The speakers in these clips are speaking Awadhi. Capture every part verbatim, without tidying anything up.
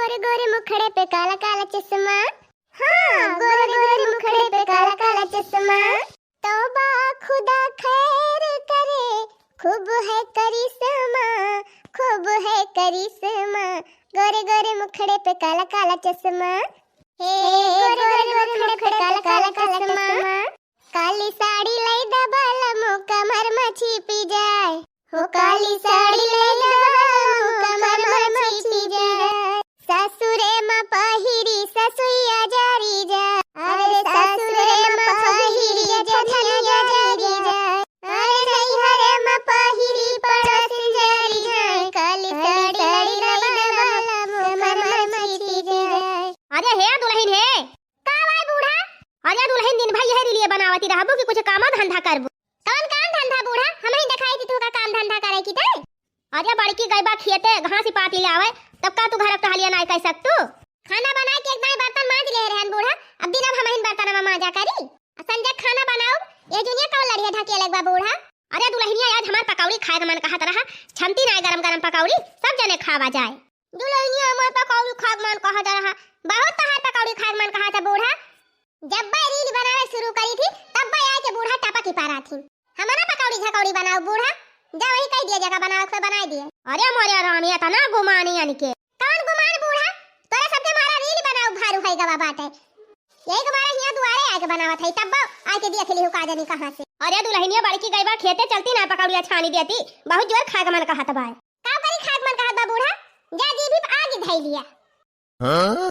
गोरे गोरे मुखड़े पे काला काला चश्मा। हाँ, गोरे गोरे मुखड़े पे काला काला चश्मा। तौबा खुदा खैर करे, खूब है करिश्मा, खूब है करिश्मा। गोरे गोरे मुखड़े पे काला काला चश्मा। हे गोरे गोरे मुखड़े पे काला काला चश्मा। काली साड़ी लई द बलमो, कमर में छिपी जाए। हो काली साड़ी लई द बलमो, कमर में छिपी जाए। ससुरे में पहिरी ससुइया जरी जाए। अरे ससुरे में पहिरी जधनिया जरी जाए। अरे नैहरे में पहिरी पड़ोसिन जरी जाए। काली साड़ी लई द बलमो, कमर में छिपी जाए। अरे हे दुलहिन हे, का बाय बूढ़ा? अरे दुलहिन, दिन भर यह रीलिये बनावती रहबू कि कुछ काम धंधा करबू? कौन काम धंधा बूढ़ा? हमहिन देखाई थी तुहका काम धंधा करे की ते। अरे बड़की गई बा खेते घास पाती ले आवे, तब का तू घर क टहलिया नाय कर सकतू? खाना बनाए के एक दाई बर्तन मांज ले रहन बूढ़ा, अब दिन अब हमहिन बर्तन मांजा करी। आ संजय खाना बनाऊ, ये जुनिया कौन लड़िया ढकेले बा बूढ़ा? अरे दुलहिनिया, आज हमार पकौड़ी खाए के मन कहत रहा, छमती नाय गरम गरम पकौड़ी, सब जने खावा जाए। दुलहिनिया, हमार पकौड़ी खाए के मन कहत रहा, बहुत तहार पकौड़ी खाए के मन कहत है बूढ़ा। जब बे रील बनावे शुरू करी थी, तब बे आए के बूढ़ा टपकी पारा थी। हमारा पकौड़ी झकौड़ी बनाओ बूढ़ा, जा वही कह दिया जगह बनावे के बनाए दिए। अरे मोरे राम, ये तना गुमानी अनके। कौन गुमान बूढ़ा? तोरे सबके मारा रील बनाओ भारू है गवा बाटे। यही के मारा हियां दुआरे आके बनावत है, तब आके देख ली हो का जानी कहाँ से। अरे दुलहिनिया, बड़की गई बा खेते, चलती ना पकौड़िया छानी देती, बहुत जोर खाए के मन कहत बा। का करी खाए के मन कहत बा बूढ़ा? जा जीभी पे आग धई लिया। हाँ?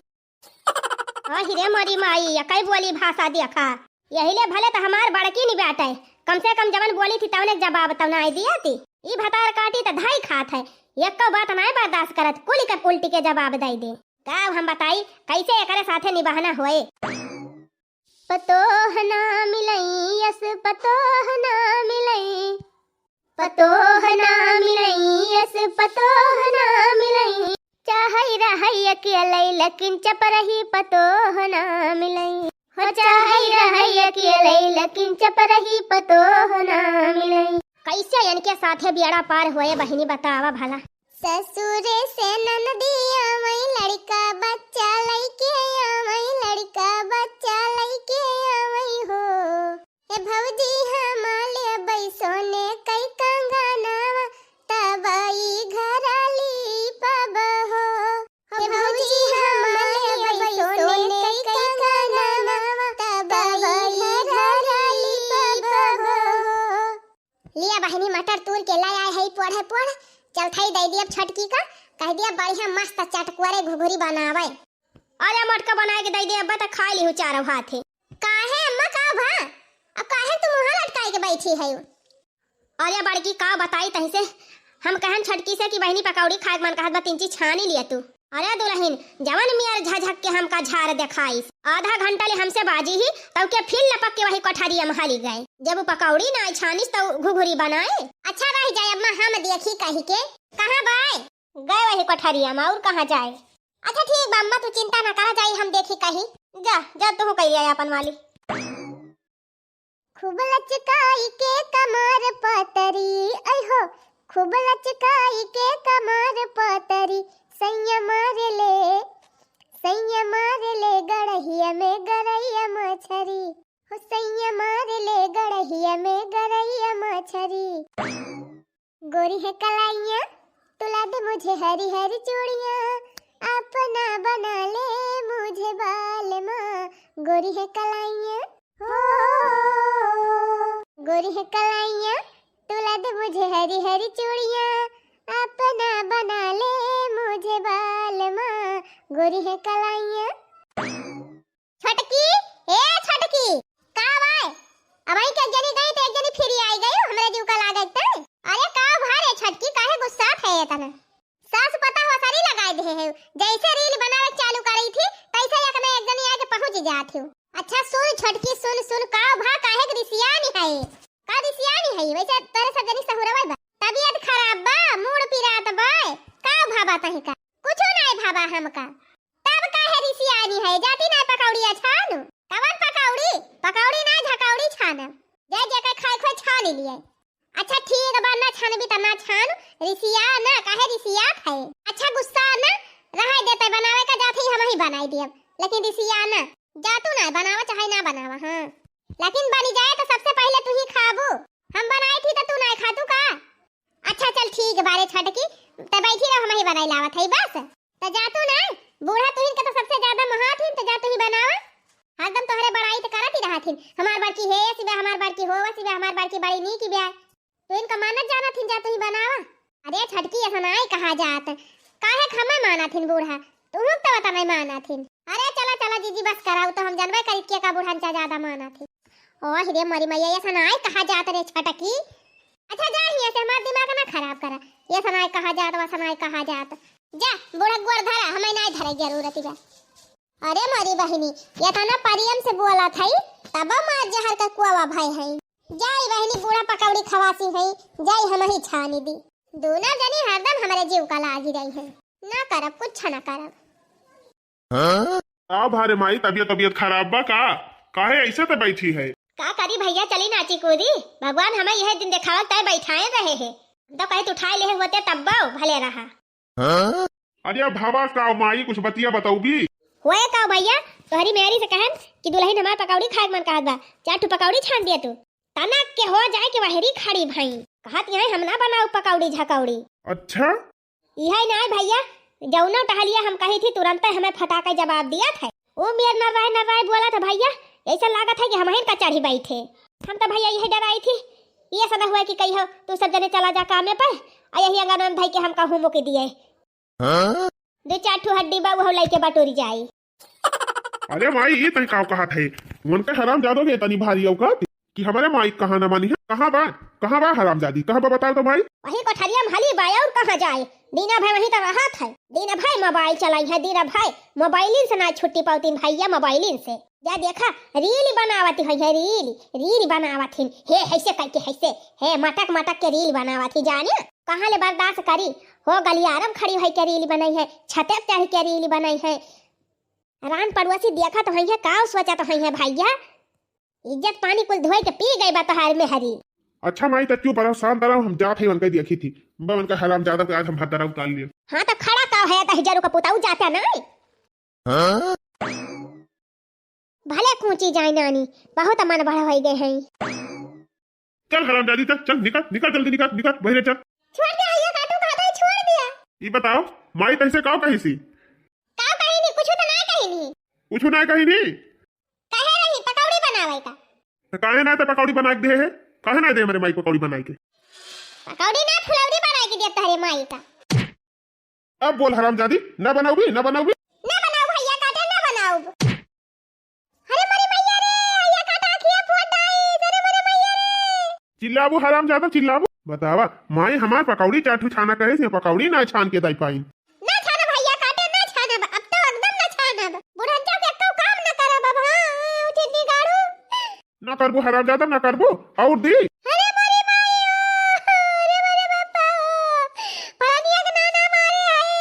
अहि रे मोरी माई, या कई बोली भाषा देखा। यही ले भले त हमार बड़की नि बाटे, कम से कम जवन बोली थी तवने जवाब तवना आई दिया थी। ई भतार काटी त धाई खात है, एको बात नाय बर्दाश्त करत, कुल के उल्टी के जवाब दई दे। का हम बताई कैसे एकरे साथे निबहना होए। पतोह ना मिलई, यस पतोह ना मिलई, पतोह ना मिलई, यस पतोह ना मिलई। चाहई रहई अकेलई, लेकिन चपरही पतोह ना मिलई। हो चाहई रहई अकेलई, लेकिन चपरही पतोह ना मिलई। कैसे इनके साथे बेड़ा पार होए बहिनी, बतावा भला। ससुरे से ननदिया वही लड़का बच्चा लइके आवई, लड़का बच्चा लइके आवई हो। हे भौजी हमार लेबई सोने कई कंगनवा, तब ई घर लीपब हो। हे भौजी हमार लेबई सोने कई कंगनवा, तब ई घर लीपब हो। लिया बहिनी, मटर तूर के लाई आए है, पोढ़े पोढ़। चल थाई दे दिया छोटकी का, कह दिया बढ़िया मस्त चटकुआरे घुघुरी बनावे। अरे मोटका बनाए के दे दे अब्बा, त खा लिहु चारों हाथे। काहे अम्मा, का भा? अब काहे तू मुँह लटकाए के बैठी है? अरे बड़की, का बताई तही से, हम कहन छोटकी से कि बहिनी पकौड़ी खाए के मन कहत बा, तीन चीज छानी लिया तू। अरे दुलहिन, जवन मियर झझक के हमका झार देखाइस, आधा घंटा ले हमसे बाजी ही, तब के फिर लपक के वही कोठरिया में हली गए। जब वो पकौड़ी ना छानिस, तब घुघुरी बनाए। अच्छा रह जाए अम्मा, हम देखी कही के। कहाँ बाय? गए वही कोठरिया में, और कहाँ जाए? अच्छा ठीक बा अम्मा, तू चिंता ना करा, जाई हम देखी कही। जा, जा तू कही आया अपन वाली। खूब लचकाई के कमर पतरी, ऐ हो, खूब लचकाई के कमर पतरी, सैया मार ले, सैया मार ले गड़हिया में गरैया मछरी, हो सैया मार ले गड़हिया में गरैया मछरी। गोरी है कलाइयाँ, तुला दे मुझे हरी हरी चूड़ियाँ, अपना बना ले मुझे बालमा। गोरी है कलाइयाँ, हो, गोरी है कलाइयाँ, तुला दे मुझे हरी हरी चूड़ियाँ, अपना बना ले मुझे बालमा। गोरी है कलाइयाँ। छोटकी, ए छोटकी, का बाय? अबही के एक जनी गई त एक जनी फिरी आई गई, हमरे जीव का लागे त। अरे का भा रे छोटकी, काहे गुस्सात है इतना? सास पता हो सरी लगाए दे है, जैसे रील बनावे चालू करी थी, तैसे एक न एक जनी आके पहुँच जात हूँ। अच्छा सुन छोटकी, सुन, सुन, का भा काहे के रिसियानी है? का रिसियानी है? वैसे तोरे सब जनी सहुरवा बा, तबीयत खराब बा, मूड पिरात बा, का भा बा तही का? कुछो नाय भा बा हमका। तब काहे रिसियानी है? जाती नाय पकौड़िया छानू। कवन पकौड़ी? पकौड़ी ना, झकौड़ी छानब। जे जेके खाए खोए छान लिए। अच्छा ठीक बा, ना छानबी त ना छान, रिसिया ना, काहे रिसियात है? अच्छा गुस्सा ना, रहे देते बनावे का हम ही बनाई दियब, लेकिन रिसिया ना, जा तू ना बनावा चाहे ना बनावा। हाँ, लेकिन बनी जाए तो सबसे पहले तू ही खाबू। हम बनाई थी तो तू ना खातू का? अच्छा चल ठीक बारे छटकी, त बैठी रहो, हम ही बनाई लावत है बस। त जा तू ना, बूढ़ा तुहिन के तो सबसे ज्यादा मोहात हिन, त जा तू ही बनावा। हरदम तोहरे बड़ाई त करत ही रहत हिन, हमार बड़की हे सिवा, हमार बड़की होवा सिवा, हमार बड़की बड़ी नीक बिया। तुहिन का मानत जानत हिन, जा तू ही बनावा। अरे छटकी, ऐसा नाई कहा जात, काहे खमा मानत हिन बूढ़ा, तुहूँ तो बता नहीं मानत हिन। अरे चला चला जीजी बस कराऊ, तो हम जानबे करी के का बूढ़ा चा ज्यादा मानत हिन। ओह रे मोरी मैया, ऐसा नाई कहा जात रे छटकी। अच्छा जा हियाँ से, हमार दिमाग ना खराब करा। ऐसा नाई कहा जात, वैसा नाई कहा जात। जा बूढ़ा गोड़ धरा, हमें नाई धरे जरूरत बा। अरे मोरी बहिनी, एतना परियम से बोलत हई, तब मार जहर का कुआवा भय हई। जाई बहिनी, बूढ़ा पकौड़ी खवासी हई, जाई हम ही छानी दी। दोनों जनी हरदम हमरे जीव का लागी रही हैं, ना करब, कुछ ना करब। का भारे माई, तबियत, तबियत खराब बा का? काहे ऐसे त बैठी है? का करी भैया, चली नाची कूदी, भगवान हमें यह दिन देखावल तय बैठाए रहे हैं। हम तो कहे तू उठाए ले होते तब्बो भले रहा। अरे अब हवा का माई, कुछ बतिया बतौबी? होए का भैया, तोहरी मेहरी से कहन कि दुल्हन हमार पकौड़ी खाए के मन कहत बा, चार ठो पकौड़ी छान दिया तू। तनक के हो जाए कि वहरी खड़ी भई, कहत यही हम ना बनाऊ पकौड़ी झकौड़ी। अच्छा? इहे ना भैया, जौनो टहलिया हम कही थी तुरंत हमें फटाके जवाब दिया था। वो मेर न रहे न रहे बोला था भैया, ऐसा लागत है कि हम ही का चढ़ी बैठे। हम तो भैया यही डराई थी, ये सदा हुआ कि कही हो तू सब जने चला जा कामे पर, और यही अंगन में भाई के हम कहूँ मुके दिए। हाँ? दो चार ठो हड्डी बा, वो लइके बटोरी जाई। अरे माई, ई तई काव कहत है? उनके हरामजादो के तनी भारी औकात कि हमरे माई कहाँ न मानी है। कहाँ बा? कहाँ बा हरामजादी? कहाँ बा बताओ तो माई? वही कोठरिया में हली बा, और कहाँ जाए? दीना भाई वहीं तो रहत है। दीना भाई मोबाइल चलाई है, दीना भाई मोबाइलिन से ना छुट्टी पावतीन भैया, मोबाइलिन से। जा देखा, रील बनावत होई है, रील, रील बनावत हिन। हे, ऐसे करके, ऐसे, हे, मटक, मटक के रील बनावत ही, जाने कहाँ ले बर्दाश्त करी। हो, गलियारम खड़ी होई के रील बनाई है, छते पे चढ़ के रील बनाई है। रान पड़ोसी देखत होई है, का सोचत होई है भैया? इज्जत पानी कुल धोए के पी गई बा तोहार मेहरी। अच्छा माई, त चुप रहो, शांत रहो, हम जात है उनके देखी थी। बा उनका हरामजादा के आज हम भद्दरा उतार लिए। हाँ, तो खड़ा का है, दहिजरू का पुताऊ जाता नहीं। हाँ? भले कूची जाए नानी, बहुत मन बढ़ होई गए हैं। चल हरामजादी, चल, चल, निकल, निकल, जल्दी निकल, निकल, बहिरे चल। छोड़ दिया, ये काटू कहता है, छोड़ दिया। ई बताओ, माई तैसे काव कही सी? काव कही नहीं, कुछ तो ना कही नहीं। कुछ ना कही नहीं? कहे रही पकौड़ी बनावे का। तो काहे ना तो पकौड़ी बना के दे है? काहे ना दे मेरे माई पकौड़ी बनाए के? पकौड़ी ना, फुलौड़ी बनाए के दे तारे माई का। अब बोल हरामजादी, ना बनाउबी, ना बनाउबी? ना बनाउब भैया काटे, ना बनाउब। अरे मोरे मैया रे, भैया काटा खिया फोड़ डाई, अरे मोरे मैया रे। चिल्लाबू हरामजादा, चिल्लाबू। बतावा, माई हमार पकौड़ी चार ठो छाना कहे से पकौड़ी ना छान के दाई पाइन। ना छानब भैया काटे, ना छानब, अब तो एकदम ना छानब। बुढ़ंचा के एक्को काम ना करब अब, हाँ, उचित बिगाड़ू। ना करबू हरामजादा, ना करबू। और दी। अरे मोरे माई ओ, अरे मोरे बापा ओ, फलानिया के नाना मारे आई।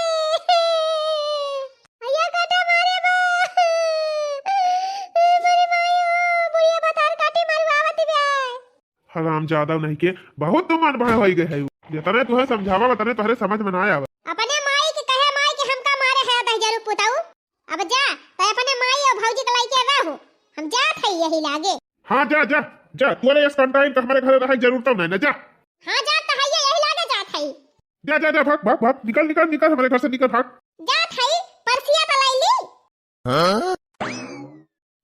भैया काटा मारे बा। अरे मोरे माई ओ, बुढ़िया बतार काटे मारू आवत बा। हरामजादा नहीं के, बहुत तुम अनपढ़ होई गए है। जितने तुहे समझावा, उतने तुहरे समझ में ना आवा। अपने माई के कहे माई के हमका मारे है दहिजरू पुताऊ। अब जा, तो अपने माई और भौजी के लइके रहो। हम जात है यही लागे। हाँ, जा, जा, जा, तोरे इस कंटाइन का हमारे घर रहे जरूरत नहीं ना, जा। हाँ, जात तो है, यही लागे जात है। जा, जा, जा, भाग, भाग, भाग, निकल, निकल, निकल, हमारे घर से निकल, भाग। जात है, परसिया तो लाई ली। हाँ?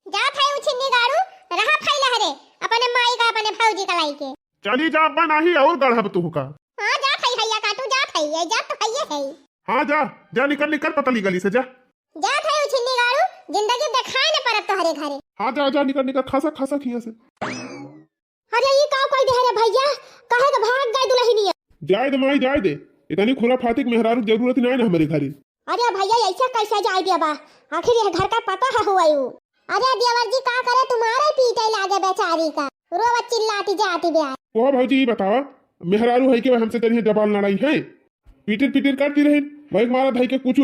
जात है उछिन्नी गाड़ू, रहा फैला हरे, अपने माई का, अपने भौजी का लइके। चली जा, अब नहीं और गढ़ब तुहका। हाँ, जात है भैया काटू, जात है, ये जात तो है, ये है। हाँ, जा, जा, निकल, निकल, पतली गली से, जा। जात है उछिन्नी गाड़ू, जिंदगी देखाए न परब तोहरे घरे। हाँ, जा, जा, निकल, निकल, खसक, खसक हियाँ से। अरे, ई का कह दे रे भैया, काहे के भाग गए दुल्हनिया? जाए दे माई, जाए दे, इतनी खुराफातिक मेहरारू जरूरत नहीं ना हमारे घरे। अरे भैया, ऐसे कैसे जाए दे बा? आखिर यह घर का पता है हुआ यू। अरे देवर जी, का करे, तुम्हारे पीटे लागे बेचारी का, रोवत चिल्लाती जाती बे। ओ भौजी, ई बतावा, मेहरारू है के हमसे तनी जबान लड़ाई है? पिटिर पिटिर करती रहिन, भाई मारा धाई के कुछ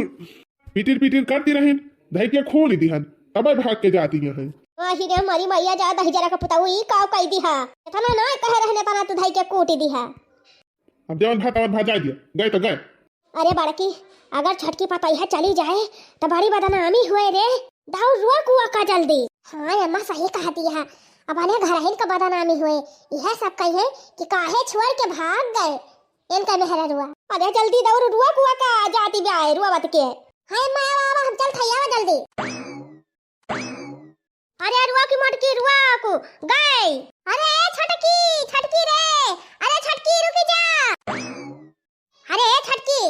पिटिर पिटिर करती रहिन, धाई के खोल दिहन, तबे भाग के जाती यहाँ। आही रे मरी मैया, जा दही जरा का पुताऊ, ई का कह दिहा? इतना ना कहे रहने तना तू धाई के कूट दिहा। अब जवन भात, तवन भात जाए दिया, गए तो गए। अरे बड़की, अगर छोटकी पतोहिया चली जाए त बड़ी बदनामी होए रे। दाऊ रुआ कुआ का जल्दी। हाँ अम्मा, सही कहती है, अपने घरहिन का बदनामी होए। यह सब कहिए कि काहे छोड़ के भाग गए इनका मेहररुआ। अरे जल्दी दाऊ रुआ कुआ का जाती बे आए रुआ बत के। हाँ अम्मा, आवा, आवा, हम चल थई, आवा जल्दी। अरे रुआ की मोटकी रुआ को गए। अरे ए छोटकी, छोटकी रे, अरे छोटकी रुकी जा। अरे ए छोटकी,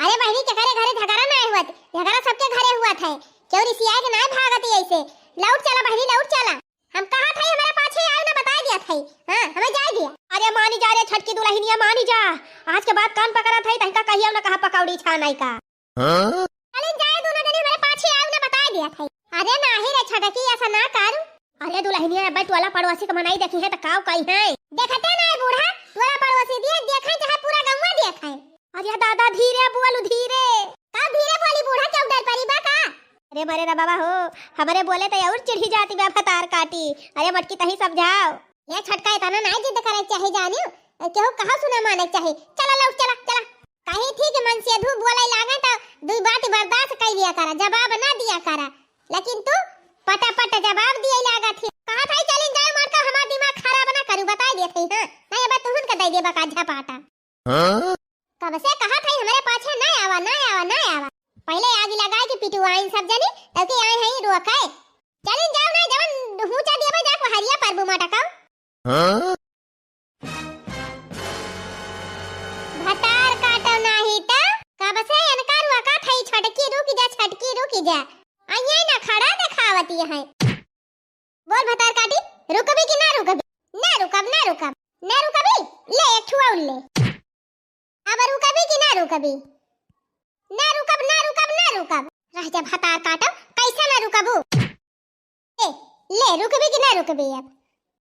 अरे बहिनी के घरे घरे झगड़ा ना हुआ, झगड़ा सबके घरे हुआ था। क्यों रिसिया के ना भागती ऐसे? लौट चला बहिनी, लौट चला। हम कहा था हमारे पाछे आयो ना बताई दिया था। हाँ, हमें जाए दिया। अरे मानी जा रे छोटकी दुलहिनिया, मानी जा। आज के बाद कान पकड़ा था, तहका कहियो ना कहा पकौड़ी छानाई का। हाँ? चलिन जाए दोनों जने हमारे पाछे आयो ना बताई दिया था। अरे नाही रे छोटकी, ऐसा ना कर। अरे दुलहिनिया, अब्बे टोला पड़ोसी के मनई देखी है त काव कही है? देखते ना है बूढ़ा, टोला पड़ोसी दिए देखे चाहे पूरा गौवा देखे। अरे दादा धीरे बोलू धीरे। का धीरे बोली बूढ़ा, क्यों डर परी बा का? अरे मरे रे बाबा हो, हमरे बोले त और चिढ़ी जाती बा भतार काटी। अरे मटकी तही समझाओ। ये छोटका इतना ना जिद करे चाहे जानियो, केहू कहा सुना माने चाहे। चला लौट चला, चला। कही थी कि मनसेधू बोले लागे त दुई बात बर्दाश्त कर लिया करा, जवाब ना दिया करा, लेकिन तू पटापट जवाब दिए लागा थी। कहा था चलिन जाए मटका, हमार दिमाग खराब ना करू, बताई दे थी। हाँ, नहीं अब तुहन का दे दे बका झपाटा। हाँ? कब से कहा था हमारे पाछे ना आवा, ना आवा, ना आवा। पहले आग लगाए कि पिटुआइन सब जनी, तब के आए हैं रोके। चलिन जाओ ना, जवन हुचा दिया बा, जाको हरिया पर बुमा टकाओ। हाँ? भतार काटो नाही त। कब से इनका रुका थई, छटकी रुक जा, छटकी रुक जा। अइये ना खड़ा देखावती है। बोल भतार काटी, रुकबी कि ना रुकबी? ना रुकब, ना रुकब, ना रुकबी। ले एक ठुआ ले। अब रुकबी कि ना रुकबी? ना रुकब, ना रुकब, ना रुकब। रह जा भतार काटो, कैसे ना रुकबू? ए, ले रुकबी कि ना रुकबी अब?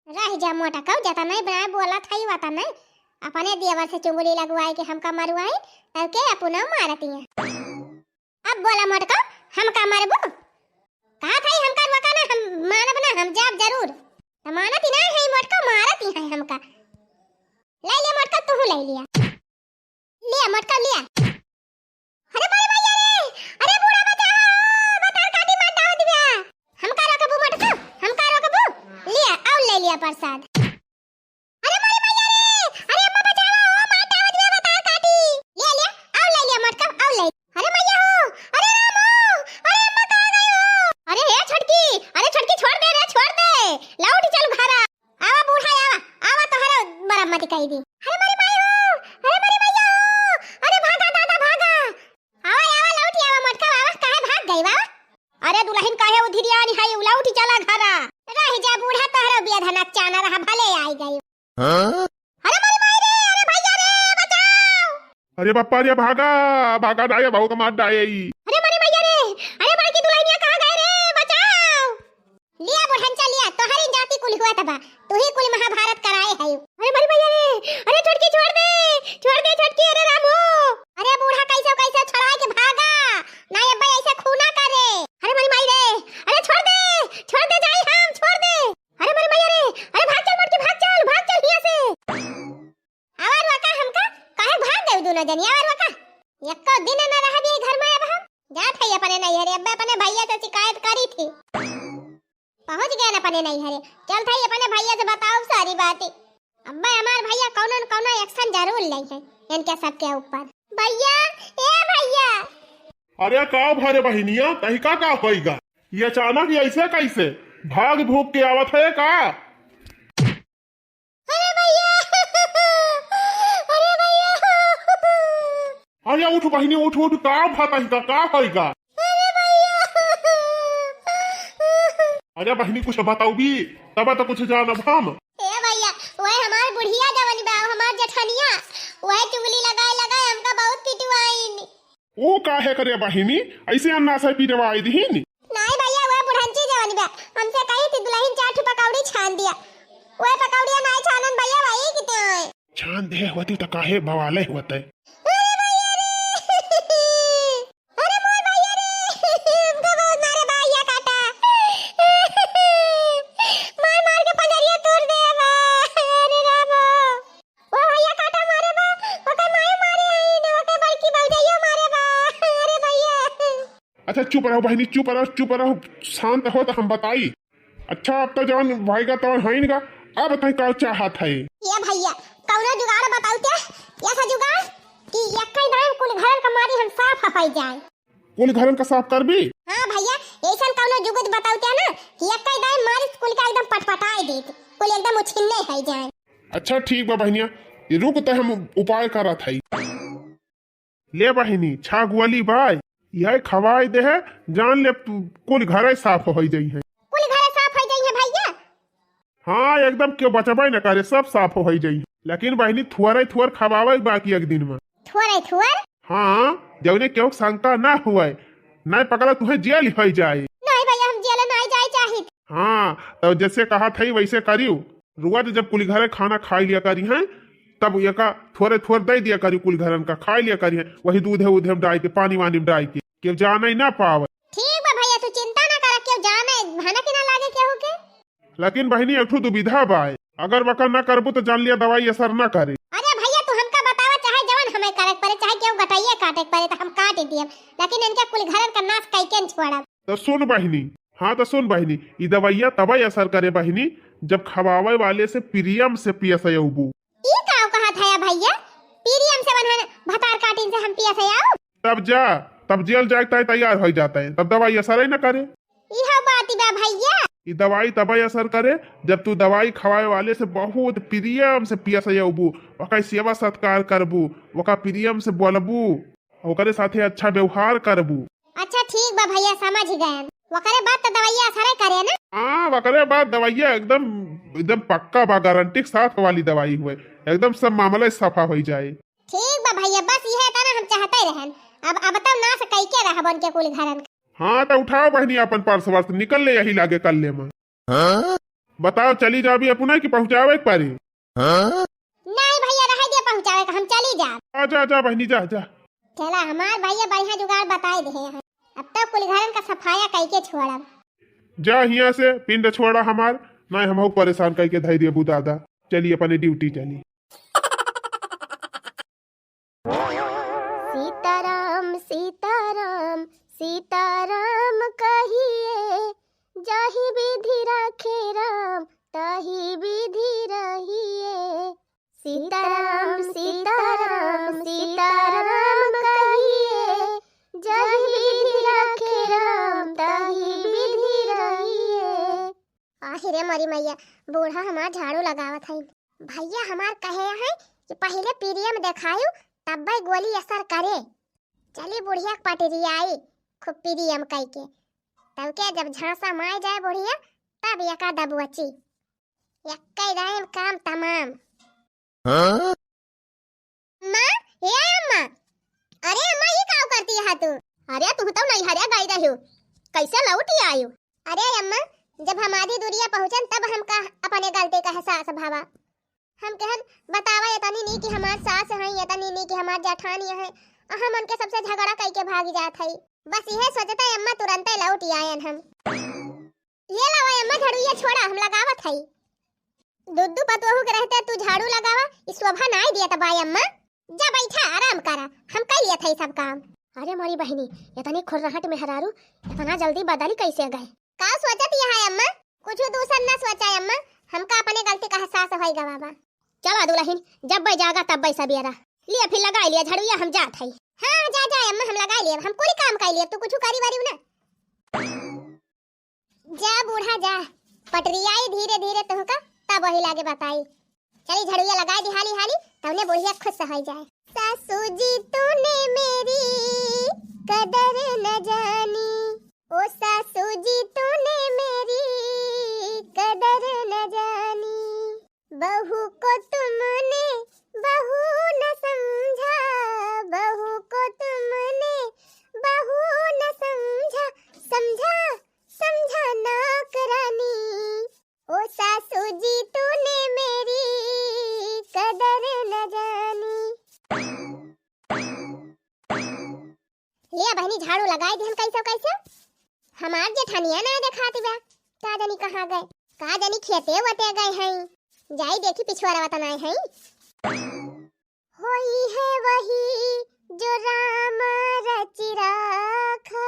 रह जा मोटा कऊ, जता नहीं बनाए बोला था ही वाता नहीं। अपने देवर से चुंगली लगवाए के हमका मरवाए, तब के अपना मारती है। अब बोला मोटका, हमका मरबू? कहा था हमका रुका ना, हम मानब ना, हम जाब जरूर। त मानत ही ना है मोटका, मारत ही है हमका। ले लिया मोटका, तू ले लिया। लिया मोटका, लिया। अरे मोरे भैया रे, अरे बूढ़ा बचाओ, बतार काटी मार डाल दिया। हमका रोकबू मोटका, हमका रोकबू? लिया, आओ ले लिया प्रसाद। अरे मोरे भैया रे, अरे अम्मा बचावा हो, मार डावत बे बतार काटी। ले ले, आव ले ले मटका, आव ले। अरे मैया हो, अरे राम हो, अरे अम्मा कहाँ गई हो? अरे हे छटकी, अरे छटकी छोड़ दे रे, छोड़ दे। लौट चल घरा। आवा बूढ़ा आवा, आवा तोहरा मरम्मत कई दी। अरे मोरे माई हो, अरे मोरे मैया हो, अरे भागा दादा भागा। आवा, आवा, लौटी आवा, मोटका आवा, काहे भाग गई बा? अरे दुलहिन काहे उधिरियानी है, लौटी चला घरा। रह जा बूढ़ा, तोहरो बिया धनक चाना रहा, भले आई गई। हाँ? अरे मोरी माई रे, अरे भैया रे, बचाओ। अरे बप्पा रे, भागा, भागा, डाये, भाऊ का मार डाये ई। अरे मोरी भैया रे, अरे बड़की दुलहिनिया कहाँ गए रे, बचाओ। लिया बुढ़न चल लिया, तोहरी जाति कुल हुआ तबा, तू ही कुल महाभारत कराए है। अरे मोरी भैया रे, अरे छोटकी छोड़ दे, छोड़ दे छोटकी, अरे रामू। अरे बूढ़ा कैसे कैसे छोड़ाए के भागा, ना ये भाई ऐसे खूना करे। अरे मोरी माई रे, अरे छोड़ दे, छोड़ दे जाई हम, छोड़ दे। अरे मोरी मैया रे, अरे भाग चल मोटकी, भाग चल, भाग चल हिया से। आवा रुआ का हमका, काहे भाग गए दोनों जनी, आवा रुआ का। एको दिन न रहबी घर में अब हम। जात है अपने नैहरे, अब अपने भैया से शिकायत करी थी। पहुँच गए न अपने नैहरे, चल था अपने भैया से बताओ सारी बातें। अब हमार भैया कौनो न कौनो action जरूर ले है इनके सबके ऊपर। भैया, ए भैया। अरे का भरे बहिनिया, तहिका का होइगा? ये अचानक ही ऐसे कैसे? भाग भूग के आवत है का? अरे भैया, अरे भैया। अरे उठ बहिनी, उठ, उठ, का भा तहिका, का होइगा? अरे भैया। अरे बहिनी कुछ बताउबी, तब तो कुछ जानब हम। ए भैया, वह हमार बुढ़िया जवन बा, हमार जेठनिया, वह चुगली लगाए लगाए हमका बहुत पिटवाइन। ओ काहे करे बहिनी, ऐसे अन्ना से पिटवाई दिहिन? नाई भैया, वह बुढ़ंची जवन बा, हमसे कही थी दुलहिन चार ठो पकौड़ी छान दिया। वह पकौड़िया नाई छानन भैया, वही किते आए। छान दे होती तो काहे बवाले होते। अरे भैया रे, अरे मोर भैया रे, हमको बहुत मारे भैया काटा। मार मार के पंजरिया तोड़ दे बा। अरे रामा। ओ भैया काटा मारे बा, ओकर माई मारे आई न, ओकर बड़की भौजइयो मारे। चुप रहो बहिनी, चुप रहो, चुप रहो, शांत हो त हम बताई। अच्छा, अब त जवन भइगा तवन होइन गा, अब तई का चाहत है? ए भइया, कउनो जुगाड़ बताउ ते, ऐसा जुगाड़ कि एक्कै दाईं कुल घरन का मारी हम साफ होइ जाए। कुल घरन का साफ करबी? हाँ भइया, ऐसन कउनो जुगुत बताउ ते ना कि एक्कै दाईं मारी कुल का एकदम पटपटाए देत, कुल एकदम उछिन्ने होइ जाए। अच्छा ठीक बा बहिनिया, ये रुक त हम उपाय करत हई। ले बहिनी, छा गोली बाय, यह खवाए दे है, जान ले तू, कुल घरे साफ होइ जइहैं। कुल घरे साफ होइ जइहैं भइया? हाँ, एकदम केउ बचबे न करे, सब साफ होइ जइहैं। लेकिन बहिनी, थोरे थोर खवावे बाकी एक दिन में। थोरे थोर? हाँ, जउने केउ शंका ना हुए, नहीं पकड़ा तुहे जेल होइ जाए। नहीं भइया, हम जेल नहीं जाए चाहित। हाँ, तब जैसे कहा थई वैसे करियो। रोज जब कुल घरे खाना खाइ लिया करिहैं, तब एका थोरे थोर दइ दिया करियो कुल घरन का, खाइ लिया करिहैं, वही दूधे उधे में डाइ के, पानी वानी में डाइ के, केउ जाने ना पावे। ठीक बा भइया, तू चिंता ना कर, केउ जाने भनक ना लागे केहू के। लेकिन बहिनी, एक ठो दुविधा बाय, अगर वका ना करबू त जान लिया दवाई असर ना करे। अरे भइया, तू हमका बतावा, चाहे जवन हमें करे के परे, चाहे केहू गटइये काटे के परे, त हम काट ही दियब, लेकिन इनके कुल घरन का नाश कइके न छोड़ब। त सुन बहिनी, हाँ त सुन बहिनी, ई दवाइया तबे असर करे बहिनी, जब खवावे वाले से प्रेम से पियसयउबू। ई का कहत है भइया? प्रेम से बनहन भतार काटिन से हम पियसयउ? तब जा, तब जेल जाए ताई तैयार होइ जात है, तब दवाई असर ही न करे। इहो बात बा भइया। ई दवाई तबे असर करे, जब तू दवाई खवावे वाले से बहुत प्रेम से पियसयउबू, ओकर सेवा सत्कार करबू, ओकर प्रेम से बोलबू, ओकरे साथे अच्छा व्यवहार करबू। अच्छा ठीक बा भइया, समझ गएन। ओकरे बाद त दवाइया असरे करे ना? हाँ, ओकरे बाद दवाइया एकदम, एकदम पक्का बा, गारंटी के साथ वाली दवाई हुए, एकदम सब मामला सफा होइ जाए। ठीक बा भइया, बस इहे तना हम चाहते रहन। अब, अब तब नाश कइके रहबन के कुल घरन। हाँ, त उठाओ बहिनी अपन पर्स वर्स, निकल ले यही लागे कल्ले में। हाँ? बताओ, चली जाबी अपने कि पहुँचावे के परी? हाँ? नहीं भइया, रहे दे पहुँचावे का, हम चली जाब। जा, जा, जा बहिनी, जा, जा। चला, हमार भइया बढ़िया जुगाड़ बताए दे हैं। अब तो कुल घरन का सफाया कइके छोड़ब। जा हियाँ से, पिंड छोड़ा हमार, नहीं हमहू परेशान कइके धइ देबू दादा। चली अपने ड्यूटी चली। सीताराम सीताराम सीताराम कहिए, जाहि विधि राखे राम ताहि विधि रहिए। सीताराम सीताराम सीताराम कहिए, जाहि विधि राखे राम ताहि विधि रहिए। आहि रे मोरी मैया, बूढ़ा हमार झाड़ू लगावत हईन। भइया हमार कहे हैं कि पहिले प्रेम देखायु, तब्बे गोली असर करे। चली बुढ़िया के पटरियाई, खूब प्रेम कइके। तब के जब झांसा माय जाए बुढ़िया, तब एका दबुअची। एक्के दाईं काम तमाम। हाँ? अम्मा, ए अम्मा, अरे अम्मा, ई का करती है तू? अरे तू तो नैहरे गई रह्यू, कैसे लौट आयु? अरे अम्मा, जब हम आधी दूरिया पहुँचन तब हमका अपने गलती का एहसास भवा। हम कहन, बतावा, एतनी नीक हमार सास हैं, एतनी नीक हमार जेठानी हैं, आ हम उनके सबसे झगड़ा कइके भाग जात हई। बस इहे सोचते अम्मा तुरंते लौट आयन हम। ये लावा अम्मा, झाड़ू ये छोड़ा, हम लगावत हई। दुद्दू पतोहू के रहते तू झाड़ू लगावा, ई शोभा नाई दियत बा अम्मा। जा बैठा, आराम करा, हम कइ लियत हई सब काम। अरे मोरी बहिनी, इतनी खुर्रहट मेहरारू इतना जल्दी बदली कैसे गए? का सोचत यहाँ अम्मा? कुछ दूसर ना सोचा अम्मा, हमका अपने गलती का एहसास होई गवा बा। चला दुलहिन, जब बे जागा तब बे सबेरा। लिया फिर लगाई लिया झड़ुइया, हम जात हई। हाँ, जा, जा अम्मा, हम लगाई लिया, हम कुल काम कइ लिया, तू कुछ करी बारी ना। जा बूढ़ा जा, पटरियाई धीरे धीरे तुहका, तब वही लागे बताई। चली झड़ुइया लगाई दी हाली हाली, तवने बुढ़िया खुश होइ जाए। सासू जी तूने मेरी कदर न जानी, ओ सासू जी तूने मेरी कदर न जानी। बहू को तुमने बहू न समझा, बहू को तुमने बहू न समझा, समझा, समझा नौकरानी। ओ सासू जी तूने मेरी कदर न जानी। ले बहिनी, झाड़ू लगाई दी हम कैसे कैसे। हमार जेठानिया ना देखाती बा, का जानी कहाँ गए, का जानी खेते वते गए हैं। जाई देखी पिछुआरा वतन आए हैं। होई है वही जो राम रचि राखा,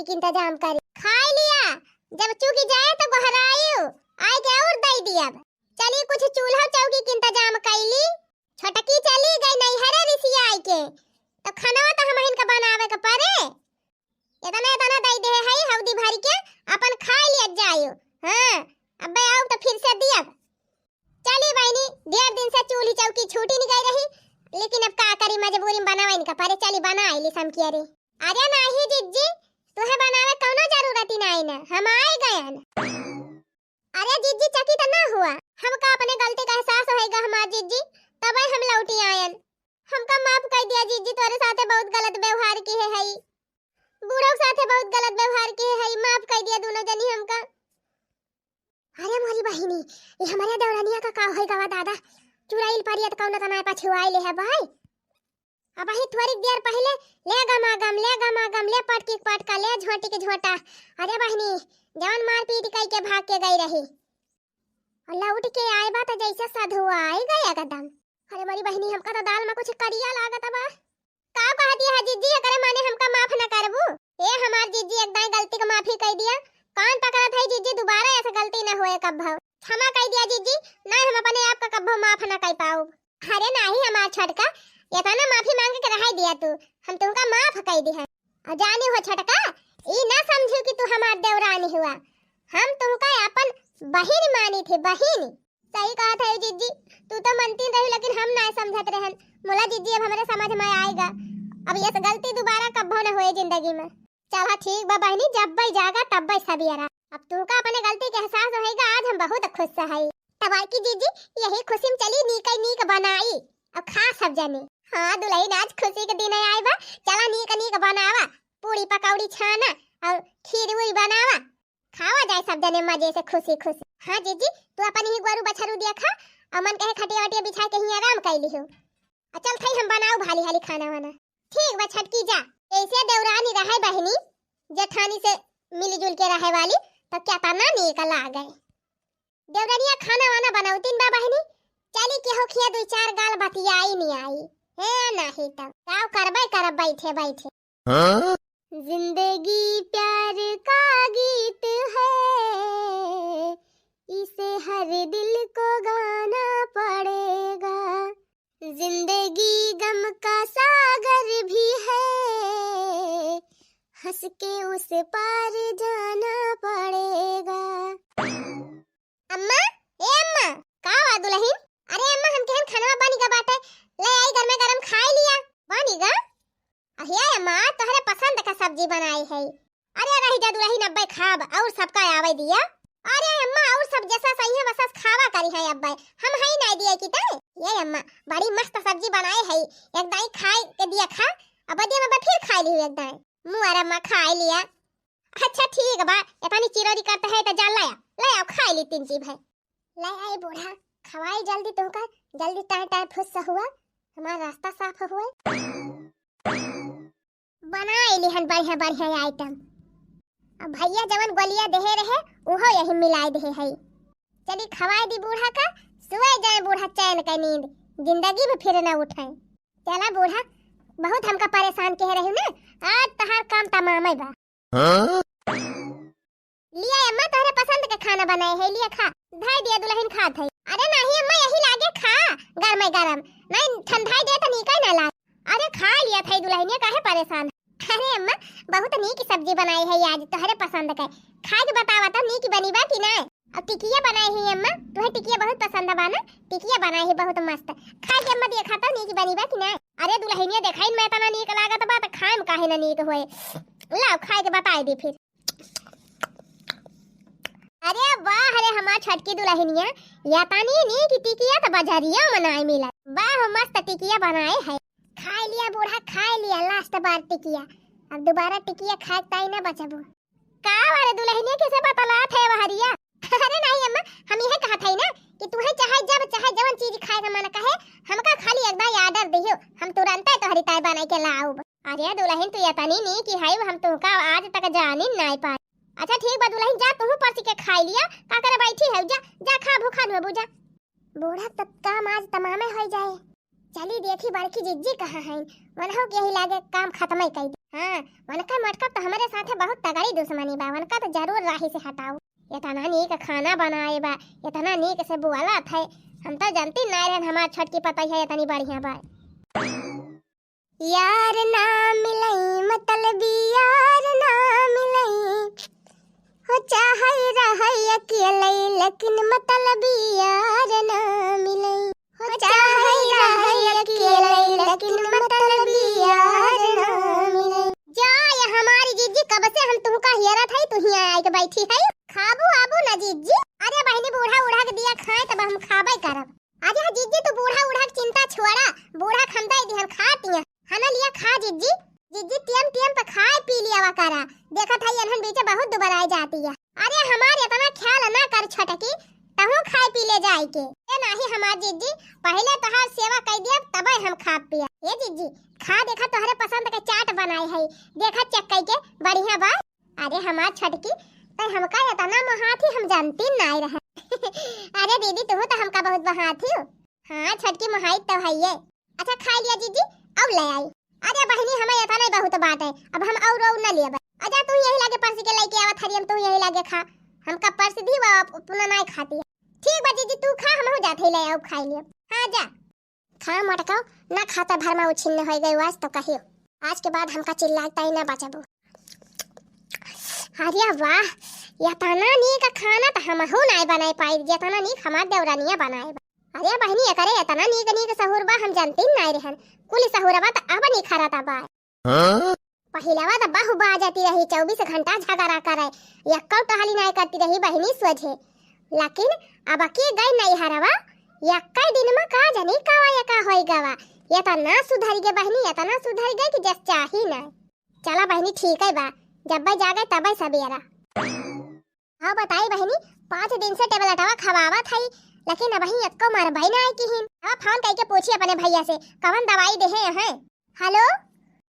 के इंतजाम करी। खाई लिया, जब चुकी जाए तो गोहराइयो, आए के और दई दियब। चली कुछ चूल्हा चौकी के इंतजाम कैली। छोटकी चली गई नैहरे रिसियाई के, तो खाना तो हमहिन के बनावे के पड़े। इतना इतना दई दे है हौदी भर के, अपन खाई लिया जायो। हाँ, अबे आओ तो फिर से दियब। चली बहिनी, ढेर दिन से चूल्ही चौकी छूटी नहीं गई रही, लेकिन अब का करी, मजबूरी में बनावे इनका परे। चली बनाई ली समकिया रे। अरे नाही जिज्जी, तुहे बनावे कौनो जरूरत ही नाही ना, हम आए गयन। अरे जिज्जी, चकित ना हुआ, हमका अपने गलती का एहसास होएगा हमार जिज्जी, तबे हम लौटी आयन। हमका माफ कर दिया जिज्जी, तोरे साथे बहुत गलत व्यवहार की है हई, बूढ़ो के साथे बहुत गलत व्यवहार की है हई, माफ कर दिया दोनों जनी हमका। अरे मोरी बहिनी, ये हमारे देवरानिया का का होई गवा दादा? चुड़ैल परियत कौनो तना पछुआई ले है भाई। अब ही थोड़ी देर पहले ले गमा गम, ले गमा गम, ले पटकी पटका, ले झोंटी के झोंटा। अरे बहिनी, जवन मारपीट कई के भाग के गई रही, और लौट के आए बा तो जैसे सधुआई गए एकदम। अरे मोरी बहिनी, हमका तो दाल में कुछ करिया लागत बा। का कहती है जिज्जी, एकरे माने हमका माफ न करबू? ए हमार जिज्जी, एक दाई गलती के माफी कह दिया। कान पकड़त है जिज्जी, दोबारा ऐसे गलती न होए कब भाव। क्षमा कह दिया जिज्जी, नहीं हम अपने आप का कब्बो माफ न कर पाऊब। अरे नाही हमार छोटका, इतना माफी मांगे के रहाई दिया तू, हम तुमका माफ कह दी है। और जानी हो छोटका, ई ना समझू कि तू हमार देवरानी हुआ, हम तुमका अपन बहिन मानी थी, बहिन। सही कहत है जिज्जी, तू तो मनती रही लेकिन हम ना समझत रहन। मोला जिज्जी अब हमरे समझ में आएगा, अब ये गलती दोबारा कब्बो न होए जिंदगी में। चला ठीक बा बहिनी, जब बई जागा तब बई सबियरा। अब तुमका अपने गलती के एहसास होएगा, आज हम बहुत खुश है। तब आई की जिज्जी, यही खुशी में चली नीक नीक बनाई और खा सब जने। हाँ दुलहिन, आज खुशी के दिन आए बा, चला नीक नीक बनावा, पूड़ी पकौड़ी छाना और खीर उरी बनावा, खावा जाए सब जने मजे से खुशी खुशी। हाँ जिज्जी, तू अपन ही गोरू बछरू दिया खा, और मन कहे खटिया वटिया बिछा के ही आराम कर लिहो। आ चल थई हम बनाऊ भाली हाली खाना वाना। ठीक बा छटकी जा। ऐसे देवरानी रहे बहिनी, जेठानी से मिलजुल के रहे वाली, तो क्या तना नीक लागे। देवरनिया खाना वाना बनौतीन बा बहिनी, चली के होखिया दुई चार गाल बतियाई नहीं आई। हे नहीं तब का करबे करब बैठे बैठे। हाँ? जिंदगी प्यार का गीत है, इसे हर दिल को गाना पड़ेगा। जिंदगी गम का सागर भी है, हंस के उस पार जाना पड़ेगा। अम्मा, ए अम्मा, का हुआ दुलहिन? अरे अम्मा, हम केहन खानवा बनी गा बाटे, ले आई गरमे गरम खाई लिया। बनी गा? अहिया अम्मा, तोहरे पसंद का सब्जी बनाई है। अरे रही जा दुलहिन, अब्बे खाब, और सबका आवे दिया। अरे अम्मा, और सब जैसा सही है वैसा खावा करी है अब्बे, हम हई नहीं दिए की ते। ये अम्मा, बड़ी मस्त सब्जी बनाए है, एक दाई खाए के दिया खा, अब दिया में फिर खाए ली एक दाई। मुआ रे अम्मा, खाए लिया। अच्छा ठीक बा, इतनी चिरौरी करते है तो जा ले आ, ले आओ खाए ली तीन चीज है। ले आई बूढ़ा, खवाई जल्दी तुमका, जल्दी टाए टाए फुस हुआ, हमारा रास्ता साफ हुआ। बनाई लिहन बढ़िया बढ़िया आइटम। अब भैया जवन गोलिया देहे रहे, उहो यही मिलाई देहे है। चली खवाई दी बूढ़ा का, सोए जाए बूढ़ा चैन का नींद, जिंदगी में फिर न उठे। चला बूढ़ा, बहुत हमका परेशान कह रही ना, आज तहार काम तमाम बा। हाँ? लिया अम्मा, तोहरे पसंद के खाना बनाए है, लिया खा। धाई दिया दुलहिन खात है। अरे नहीं अम्मा, यही लागे खा, गरमे गरम। नहीं ठंडाई दे तो नीक ना लाग। अरे खा लिया था दुलहिनिया, काहे परेशान? अरे अम्मा, बहुत नीक सब्जी बनाई है आज, तोहरे पसंद के। खा के बतावा तो नीक बनी बा कि नहीं? अब टिकिया बनाई है अम्मा, तुहे टिकिया बहुत पसंद बा ना? टिकिया बनाई है बहुत मस्त। खा के अम्मा देखा तो नीक बनी बा कि नहीं? अरे दुलहिनिया देखाइन में इतना नीक लागत बा तो खाए में काहे ना नीक होए? लाओ खाए के बताए दी फिर। अरे वाह रे हमार छोटकी दुलहिनिया, या तनी नीक टिकिया तो बजरिया में नाई मिला। वाह मस्त टिकिया बनाए है। खाए लिया बूढ़ा, खाए लिया लास्ट बार टिकिया, अब दोबारा टिकिया खाए ताई ना बचबू। का वाले दुलहिनिया कैसे बतलात है बहरिया? अरे नहीं अम्मा, हम यह कहत है ना कि तुहे चाहे जब चाहे जवन चीज खाए का मन कहे, हमका खाली एक बार ऑर्डर दियो, हम तुरंते तोहरी ताई बनाई के लाउब। अरे दुलहिन, तू इतनी नीक है, हम तुमका आज तक जानी नाई पाए। अच्छा ठीक बा दुलहिन, जा तुहू परसी के खाई लिया, का करे बैठी है, जा, जा खा, भूखा न होबू, जा। बूढ़ा तक काम आज तमामे हो जाए। चली देखी बड़की जिज्जी कहाँ है, मनहो के यही लागे काम खत्म ही कर दी। हाँ, वनका मोटका तो हमरे साथे बहुत तगड़ी दुश्मनी बा, वनका तो जरूर राही से हटाऊ। इतना नीक खाना बनाए बा, इतना नीक से बोलत है, हम तो जानती नाय रहन हमार छोटकी पतोहिया इतनी बढ़िया बा। यार ना मिलई, मतलबी यार ना मिलई, हो चाहे रहई अकेलई, लेकिन मतलबी यार ना मिलई, हो चाहे रहई अकेलई, लेकिन मतलबी यार ना मिलई। जा, ये हमारी जिज्जी, कब से हम तुहका हेरत हई, तू हियाँ आइके बैठी हई। खाबू आबू ना जिज्जी? अरे बहिनी, बूढ़ा उढ़ा के दिया खाए, तब हम खाबे करब। अरे जिज्जी, तू बूढ़ा उढ़ा के चिंता छोड़ा, बूढ़ा क हम दे दिहन, खाती हैं। हना लिया खा जिज्जी। जिज्जी, टेम टेम पे खाए पी लियावा करा। देखत हई एनहन बीचे बहुत दुबराई जाती है। अरे हमार इतना ख्याल ना कर छोटकी, तहूँ खाए पी ले जाए के। ए नाही हमार जिज्जी, पहिले तोहार सेवा कई दिया तबे हम खा पिया। ए जिज्जी, खा देखा तोहरे पसंद के चाट बनाई है, देखा चेक कई के बढ़िया बा। अरे हमार छोटकी, तै हमका इतना मोहात ही हम जानती नाय रहे। अरे दीदी, तुहू तो हमका बहुत मोहात ही हो। हाँ छोटकी, मोहाई तो है ये। अच्छा खाई लिया जिज्जी, अब ले आई। अरे बहिनी, हमें इतना ही बहुत बात है, अब हम और और न लेबे। अच्छा तू यही लागे परस के लेके आवा थरियम, तू यही लागे खा, हमका परस दी, वो अप-, अपना नाय खाती है। ठीक बा जिज्जी, तू खा, हमहू जात ही ले आऊ, खाई लियो। हाँ जा। खा मोटकाऊ, ना खाता भर में उछिन्न होई गई आज तो कहियो। आज के बाद हमका चिल्लाता ही ना बचाबू। अरे वाह, इतना नीक खाना तो हमहू नाय बनाए पाई, जितना नीक हमार देवरानिया बनाए बा। अरे बहिनी, एकरे इतना नीक नीक सहूर बा, हम जानती नाय रहन। कुल सहूरवा तो अब निखरता बा। हाँ? पहिलवा तो बहु बाजती रही, चउबीस घंटा झगड़ा करे, यक्कौ टहली नाय करती रही बहिनी सोझे। लेकिन अब के गई नैहरवा, यक्कै दिन में का जनी कावा यका होई गवा। इतना सुधर गए बहिनी, इतना सुधर गए कि जस चाही ना। चला बहिनी, ठीक है बा, जब्बे जागे तबे सबेरा। हाँ बताई बहिनी, पाँच दिन से टेबलेटवा खवावत हई, लेकिन अबहीं एक्को मरबई ना आई किहिन। अब फोन कइके पूछी अपने भैया से, कवन दवाई देहे हैं। हेलो।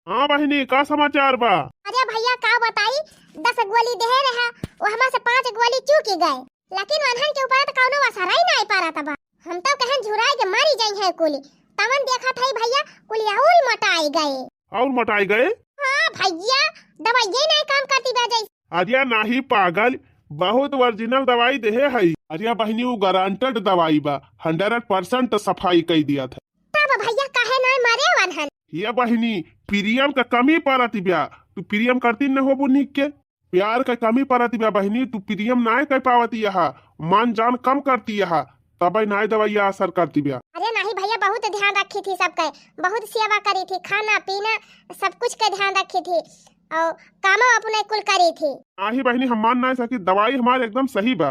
हाँ बहिनी, का समाचार बा? अरे भैया, का बताई, दस गोली देहे रहा, वो हमा से पाँच गोली चूकी गए, लेकिन वनहन के ऊपर तो कौनो असर ही नहीं पड़त बा। हम तो कहन झुराई के मरी जाई है कुली, तवन देखत हई भैया, कुली और मोटाई गए। और मोटाई गए? हाँ भैया, दवाई ये नहीं काम करती बा जैसे। अरे नाही पागल, बहुत ओरिजिनल दवाई देहे हई। अरे बहिनी, उ गारंटेड दवाई बा, हंड्रेड परसेंट सफाई कई दिया था। तब भैया काहे नाय मरे वनहन? ये बहिनी, प्रेम का कमी परत बा, तू प्रेम करती न होबू निक के। प्यार का कमी परत बा बहिनी, तू प्रेम नाय कर पावती यहाँ, मन जान कम करती यहाँ, तबे नाय दवाइया असर करती बा। अरे नाही भैया, बहुत ध्यान रखी थी सबके, बहुत सेवा करी थी, खाना पीना सब कुछ के ध्यान रखी थी। और कामो अपने कुल करी थी। नाही बहिनी, हम मान नाय सकी, दवाई हमार एकदम सही बा,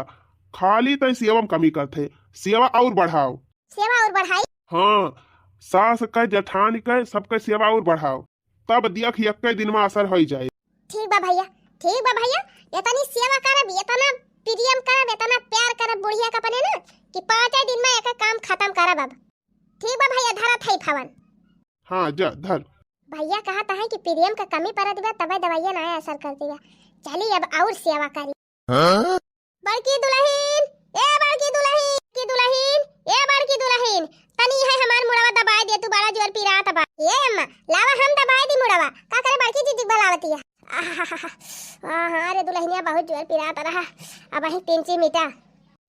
खाली तय सेवा में कमी करत है, सेवा और बढ़ाओ। सेवा और बढ़ाई? हाँ, सास के, जेठान के, सबके सेवा और बढ़ाओ, तब दियख यक्के दिन में असर होई जाए। ठीक बा भैया, ठीक बा भैया, इतनी सेवा करब, इतना प्रेम करब, इतना प्यार करब बुढ़िया के अपने ना कि पाँचे दिन में एक काम खत्म करब अब। ठीक बा भैया, धरत है फोन। हाँ, जा धर। भैया कहत है कि प्रेम का कमी परत बा, तबे दवाइया ना असर करती बा। चली अब और सेवा करी। हाँ? बड़की दुलहिन, ए बड़की दुलहिन, की दुलहिन, ए बड़की दुलहिन, तनी है हमार मुड़वा दबाए दे, तू बड़ा जोर पिरात बा। ए अम्मा, लावा हम दबाए दी मुड़वा। का करे बड़की जिज्जी बुलावती है। आहा, हाँ, हाँ, अरे दुलहिनिया बहुत जोर पिरात रहा, अबहीं तिनची मिटा।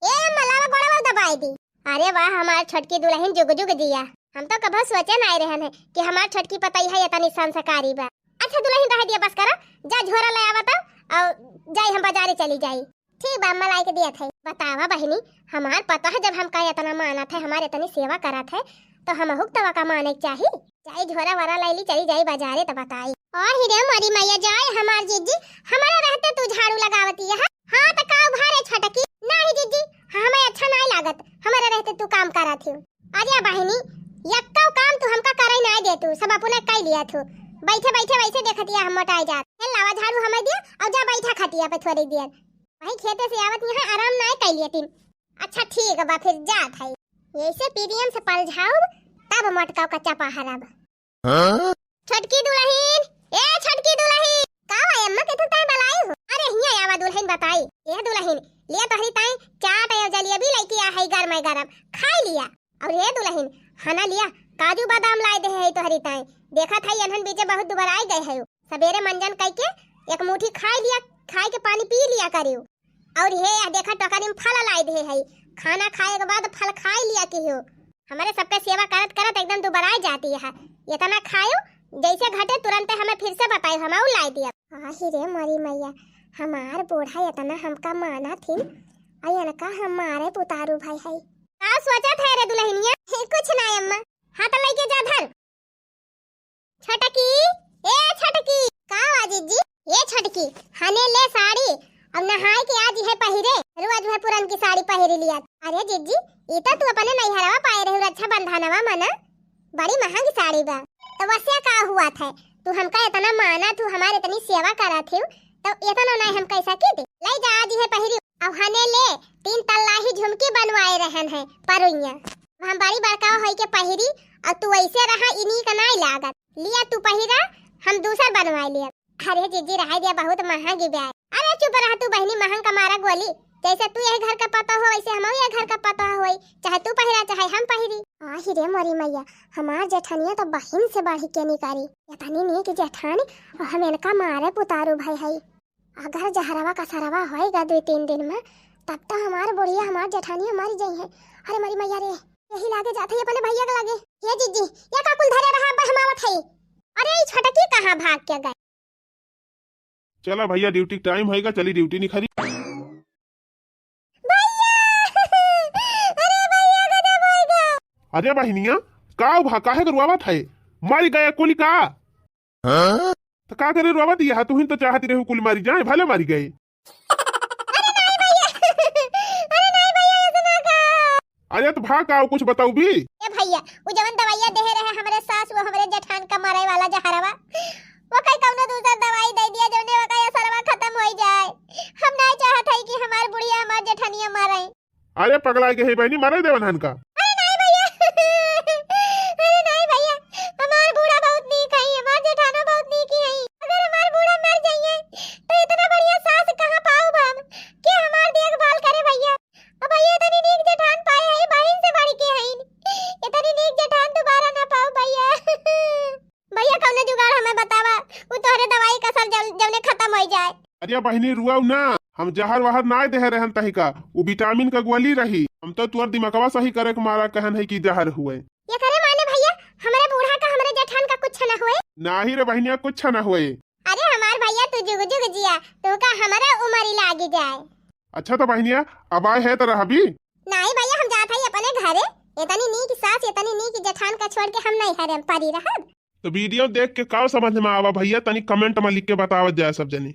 ए अम्मा, लावा गोड़वा दबाए दी। अरे वाह, हमार छोटकी दुलहिन जुग जुग जिया। हम तो कभो सोचे नाय रहन है कि हमार छोटकी पतोहिया इतनी संस्कारी बा। अच्छा दुलहिन, रह दिया, बस करा, जा झोरा ले आवा तो, और जाई हम बाजारे चली जाई। ठीक बा, अम्मा लाई के दियत है। बतावा बहिनी, हमार पतोह जब हमका इतना मानत है, हमार इतनी सेवा करत है, तो हमहू के तो ओका माने के चाही। जाई झोरा वरा लैली, चली जाई बाजारे तो बताई। और ही रे मोरी मैया, जाए हमार जिज्जी, हमारे रहते तू झाड़ू लगावती है। हाँ तो का उभार है छोटकी? नाही जिज्जी, हमें अच्छा नाय लागत, हमारे रहते तू काम करत ही। अरे बहिनी, यक्को काम तू हमका करे नाय दे, तू सब अपने कई लिया थू। बैठे बैठे वैसे देखतिया हम मोटाई जात। ए लावा झाड़ू हमें दिया और जा बैठा खटिया पे थोड़ी देर। वही खेते से आवत यहाँ आराम नाय कई लिया तीन। अच्छा ठीक बा, फिर जात है। ऐसे प्रेम से पलझाउब, तब मोटका का चपा हरब। हाँ? छोटकी दुलहिन, ए छोटकी दुलहिन, का बा अम्मा के तू ताई बलाई हो? अरे हिया आवा दुलहिन बताई। ए दुलहिन, लिया तोहरी ताई चाट और जलेबी लैके आ है गरम गरम, खाई लिया। और ए दुलहिन, हना लिया काजू बादाम लाए दे है तोहरी ताई। देखत है एनहन बीचे बहुत दुबराई गए है। सबेरे मंजन कइके एक मुट्ठी खाइ लिया, खाइ के पानी पी लिया करियो। और हे यह देखा टोकरी में फल लाइ दे है, खाना खाए के बाद फल खाइ लिया किहो। हमरे सबके सेवा करत करत एकदम दुबराइ जाती है। इतना खायो, जैसे घटे तुरंते हमें फिर से बतायो, हम और लाइ दिया। आही रे मोरी मैया, हमार बूढ़ा इतना हमका मानत हिन, और इनका हमारे पुतारू भाई है। का सोचत है रे दुल्हनिया? कुछ ना अम्मा। हाँ तो लइके जा धर। छोटकी, ए छोटकी। का हुआ जिज्जी? ए छोटकी, हने ले साड़ी, अब नहाए के आज इहे पहिरे, रोज वह पुरनकी साड़ी पहिरी लिया। अरे जिज्जी, ई तो तू अपने नैहरवा पाए रहू रक्षाबंधनवा मना, बड़ी महंगी साड़ी बा। तो वैसे का हुआ था, तू हमका इतना माना, तू हमारे इतनी सेवा करा थी, तो इतना नहीं हम कैसा की दे? ले जा आज इहे पहिरी। अब हने ले तीन तल्ला ही झुमकी बनवाए रहन है परुइया, हम बड़ी बड़का होई के पहिरी, और तू ऐसे रहा इन्हीं का नहीं लागत। लिया तू पहिरा, हम दूसर बनवाए लिया। अरे जिज्जी रहाई दिया, बहुत महंगी ब्याह। अरे चुप रहा तू बहनी, महंग का मारा गोली। जैसे तू यही घर का पता हो वैसे हम यही घर का पता होई, चाहे तू पहिरा चाहे हम पहिरी। आही रे मोरी मैया, हमार जेठनिया तो बहिन से बढ़ी के निकारी। इतनी नीक जेठानी और हम इनका मारे पुतारू भाई है। अगर जहरवा कसरवा होएगा दुइ तीन दिन में, तब तो हमार बुढ़िया, हमार जेठानिया मर जइहैं। अरे मरी मैया रे, यही लागे जात है अपने भैया के लागे। हे जिज्जी, ये का कुल धरे रहा, अब हम आवत है। अरे ई छोटकी कहाँ भाग के गए? चला भैया, ड्यूटी टाइम होएगा, चली ड्यूटी निखरी। भैया! अरे भैया, गजब होएगा। अरे बहिनिया, का भा, काहे के रोवावत है? मरी गए कुल का? हाँ? तो का करे रोवा दिया है? तुहिन तो चाहती रहू कुल मारी जाए, भले मारी गए। अरे नहीं भैया, अरे नहीं भैया, ऐसे ना कहा। अरे तो भा का कुछ बताऊ भी? ए भैया, वो जवन दवाइया देहे रहे हमरे सास, वो हमरे जेठान का मारे वाला जहरवा, वो कहीं कौनो दूसर दवाई दे दिया, जवने वका असरवा खत्म हो जाए। हम नहीं चाहत है कि हमार बुढ़िया हमार जेठानिया मारे। अरे पगला गए बहनी, मरे देवन हन का? अरे नहीं भैया, अरे नहीं भैया, हमार बूढ़ा बहुत नीक है, हमार जेठानो बहुत नीक है। अगर हमार बूढ़ा मर जाइए तो इतना बढ़िया सास कहाँ पाऊब हम कि हमार देखभाल करे भैया। अब भैया इतनी नीक जेठान पाए है, बहिन से बढ़ के है, इतनी नीक जेठान दोबारा ना पाऊब भैया। भैया कौनो जुगाड़ हमें बतावा, उ तोहरे दवाई का असर जल-, जौने खत्म हो जाए। अरे बहिनी रुआऊ ना, हम जहर वहर नाय देहे रहन तहिका, उ विटामिन का गोली रही। हम तो तुअर दिमगवा सही करे के मारा कहन है कि जहर हुए। ये करे माने भैया, हमरे बूढ़ा का, हमरे जेठान का कुछ न हुए? नाही रे बहिनिया, कुछ न हुए। अरे हमार भैया तू जुग जुग जिया, तू का हमरा उमरी लागी जाए। अच्छा तो बहिनिया, अब आए है तो रहबी? नाही भैया, हम जात है अपने घरे। इतनी नीक सास, इतनी नीक जेठान का छोड़ के हम नहीं हरे परी रहब। तो वीडियो देख के का समझ में आवा भैया, तनी कमेंट में लिख के बतावत जाए सब जनी।